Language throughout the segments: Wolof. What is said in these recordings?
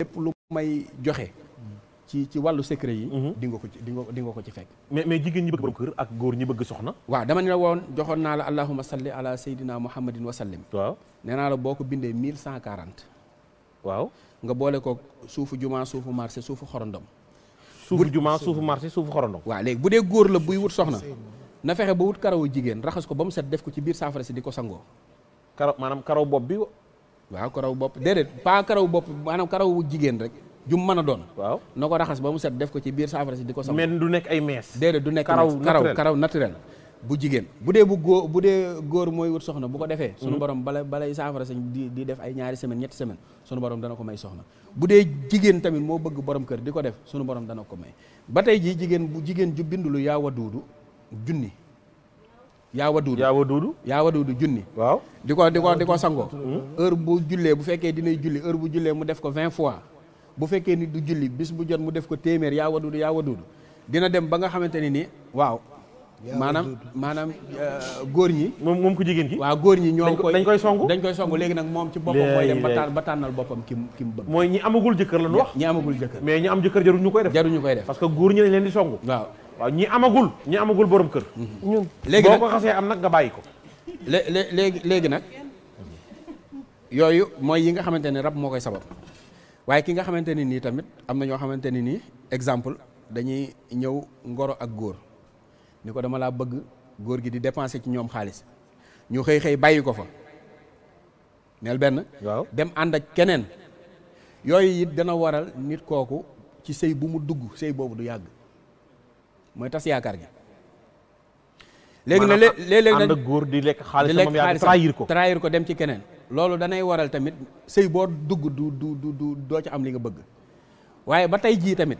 lépp lu may joxe ci wàllu secret yi di nga ko ci fekk mais jigéen ñi bëgg borom kër ak góor ñi bëgg soxna waaw dama ne la woon joxoon naa la allahumma salli ala sayyidina muhammadin wa sallim waaw nee naa la boo ko bindee 1140 waaw nga boole ko suufu juma suufu marché suufu xorondom suufu juma suufu marché suufu xorondom waaw léegi bu dee góor la buy wut soxna na fexe ba wut karawu jigéen raxas ko ba mu set def ko ci biir saafara si di ko sangoo maanaam karaw bopp bi waaw karaw bopp déedéet pas karaw bopp maanaam karawu jigéen rek jum mën a doon waaw na ko raxas ba mu set def ko ci biir saafara si di ko sangoo mais du nekk ay mees déedéet du nekk karaw naturel bu jigéen bu dee góor mooy wut soxna bu ko defee sunu borom balay saafara si di def ay ñaari semaine ñetti semaine sunu borom dana ko may soxna bu dee jigéen tamit moo bëgg borom kër di ko def sunu borom dana ko may ba tey jii jigéen ju bindulu yaa waduudu junni yaa waduudu junni waaw di ko sangoo heure bu jullee bu fekkee dinay julli heure bu jullee mu def ko 20 fois bu fekkee ni du julli bis bu jot mu def ko téeméer yaa waduudu dina dem ba nga xamante ni nii waaw maanaam góor ñi moom ko jigéen ki waaw góor ñi ñoo dañ koy songu léegi nag moom ci boppam mooy dem ba tànnal boppam ki mu bëgg mooy ñi amagul jëkkër la ñu wax ñi amagul jëkkër mais ñi am jëkkër jaruñu koy def parce que góor ñi lañ leen di songu waaw ñi amagul borom kër ñun léegi boo ko xasee am nag nga bàyyi ko léegi nag yooyu mooy yi nga xamante ne rab moo koy sabab waaye ki nga xamante ne nii tamit am na ñoo xamante ne nii exemple dañuy ñëw ngoro ak góor ni ko dama laa bëgg góor gi di dépenser ci ñoom xaalis ñu xëy bàyyi ko fa neel benn waaw dem ànd ak keneen yooyu it dana waral nit kooku ci sëy bu mu dugg sëy boobu du yàgg mooy tas yaakaar gi léegi na léeg-léeg ànd ak góor di lekk xaalis moom yaa trahir ko dem ci keneen loolu danay waral tamit sëy boo dugg du doo ci am li nga bëgg waaye ba tey jii tamit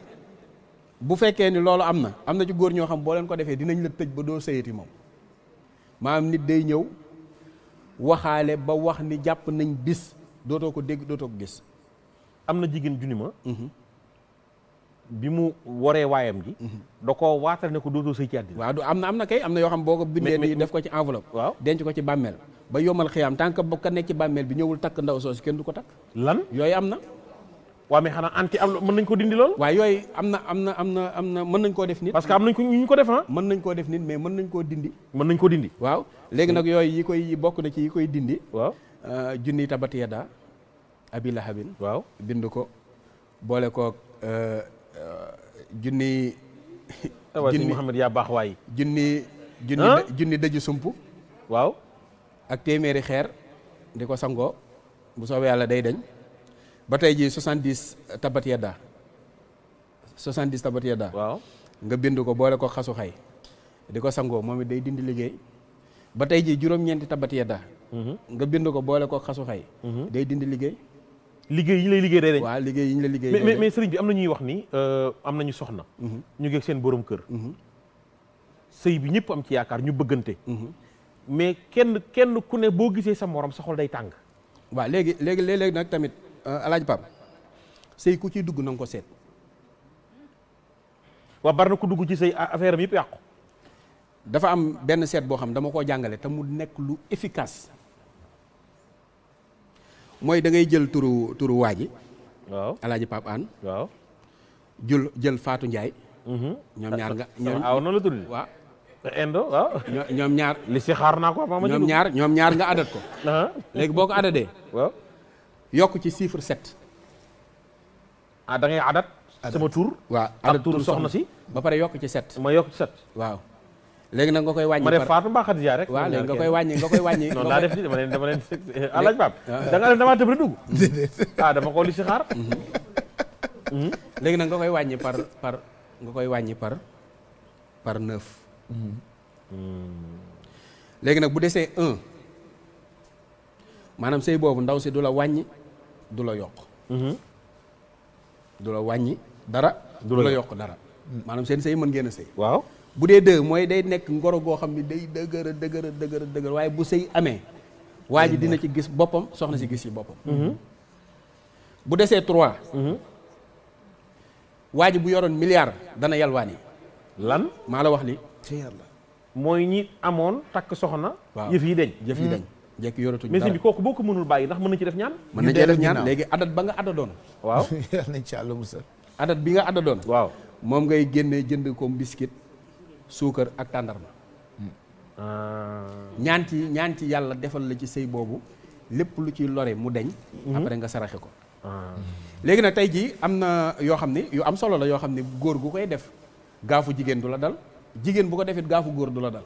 bu fekkee ni loolu am na ci góor ñoo xam boo leen ko defee dinañ la tëj ba doo sëyati moom maanaam nit day ñëw waxaale ba wax ni jàpp nañ bis dootoo ko dégg dootoo ko gis am na jigéen junni ma bi mu waree waayam ji da koo waatal ne ko dootoo sëy ci àddina waaw du am na kay am na yoo xam boo ko bindee nii def ko ci enveloppe waaw denc ko ci bàmmeel ba yomal xiyaam tant que ka nekk ci bàmmeel bi ñëwul takk ndaw soosu kenn du ko takk lan yooyu am na waaw mais xanaa anti am mën nañ ko dindi lool waaw yooyu am na mën nañ koo def nit parce que am nañ ko ñu ko def mën nañ koo def nit mais mën nañ koo dindi waaw léegi nag yooyu bokk na ci yi koy dindi waaw junni tabat yada abi lahabin waaw bind ko boole koog junni Muhammad yaa baax waay junni dëju sump waaw ak téeméeri xeer di ko sangoo bu soobee yàlla day dañ ba tey ji 70 tabat yadda waaw nga bind ko boole ko xasu xay di ko sangoo moom it day dindi liggéey ba tey ji juróom-ñeenti tabat yadda nga bind ko boole ko xasu xay day dindi liggéey yi ñu lay liggéey day dañ waaw liggéey yi ñu la liggéey mais sëriñ bi am na ñuy wax ni am nañu soxna ñu ngeeg seen borom kër sëy bi ñëpp am ci yaakaar ñu bëggante mais kenn ku ne boo gisee sa morom sa xol day tàng waaw léegi nag tamit alaaj Pap sëy ku ciy dugg na nga ko seet waaw bari na ku dugg ci sëy affaire am yëpp yàqu dafa am benn seet boo xam dama koo jàngale te mu nekk lu efficace mooy da ngay jël turu waa ji waaw alaaji Pap An waaw jël Fatou Ndiaye ñoom ñaar nga aw noonu la tudd waaw indo waaw ñoom ñaar li si xaar naa ko ñoom ñaar nga adat ko léegi boo ko adadee waaw yokk ci chiffre 7 da ngay adat sama tur waaw adat tur soxna si ba pare yokk ci 7 ma yokk ci 7 waaw léegi nag nga koy wàññi ma def Fatou mbaa Khadija rek waaw léegi nga koy wàññi noonu laa def dama leen alaaj Pape damaa tëb rek dugg dama ko li si xaar léegi nag nga koy wàññi par 9 léegi nag bu desee 1 maanaam sëy boobu ndaw si du la wàññi du la yokk du la wàññi dara du la yokk dara maanaam seen sëy mën ngeen a sëy waaw bu dee 2 mooy day nekk ngoro goo xam ne day dëgër waaye bu sëy amee waa ji dina ci gis boppam soxna si gis ci boppam bu desee 3 waa ji bu yoroon milliard dana yalwaani lan maa la wax li mooy ñi amoon takk soxna waaw yëf yi dañ jekki yoratuñu mais sëñ bi kooku boo ko mënul bàyyi ndax mën na ci def ñaan. mën na cee def ñaan léegi adat ba nga addadoon. waaw yàlla nañ ci Yàlla musal. adat bi nga addadoon. waaw moom ngay génnee jënd ko biscuit suukar ak tàndarma. ñaan ci yàlla defal la ci sëy boobu lépp lu ciy lore mu deñ. après nga saraxe ko. léegi nag tey jii am na yoo xam ne yu am solo la yoo xam ne góor gu koy def gaafu jigéen du la dal jigéen bu ko defit gaafu góor du la dal.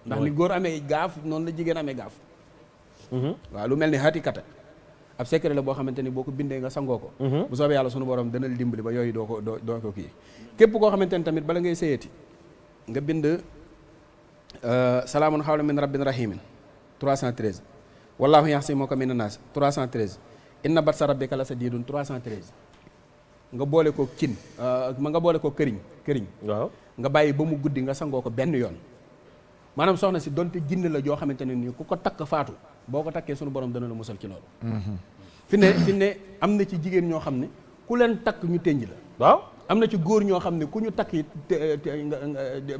ndax ni góor amee gaaf noonu la jigéen amee gaaf. waaw lu mel ni xaati kata ab secret la boo xamante ni boo ko bindee nga sangoo ko. bu soobee yàlla sunu borom dana la dimbali ba yooyu doo ko kii. képp koo xamante ni tamit bala ngay sëyeeti nga bind salaamun xawlan min rabbin rahimin 313 wallaahu yaxsimuka mina naas 313 inna batsa rabbika la sadiidun 313 nga boole ko cin nga boole ko këriñ waaw nga bàyyi ba mu guddi nga sangoo ko benn yoon maanaam soxna si donte jinne la joo xamante ne nii ku ko takk faatu boo ko takkee sunu borom dana la musal ci loolu. fi ne am na ci jigéen ñoo xam ne ku leen takk ñu tënj la. waaw am na ci góor ñoo xam ne ku ñu takk it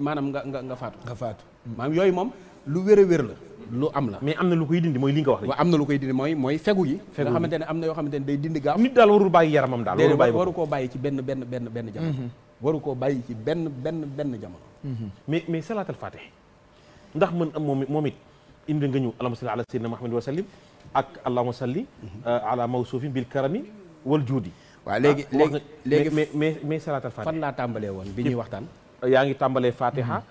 maanaam nga faatu. maanaam yooyu moom lu wér a wér la lu am la. mais am na lu koy dindi mooy li nga wax rek. waaw am na lu koy dindi mooy fegu yi. nga xamante ne am na yoo xamante ne day dindi gaaf. nit daal warul bàyyi yaramam daal. waru koo bàyyi ci benn jamono. waru koo bàyyi ci benn jamono. mais salaatal faatih ndax mën am moom it indi nga ñu allahumma salli ala sayyidina Muhammad wa sallim ak allahumma salli ala mawsuufin bil karami wal juudi. waaw léegi mais salaatal faatih fan laa tàmbalee woon bi ñuy waxtaan. yaa ngi tàmbalee Fatiha.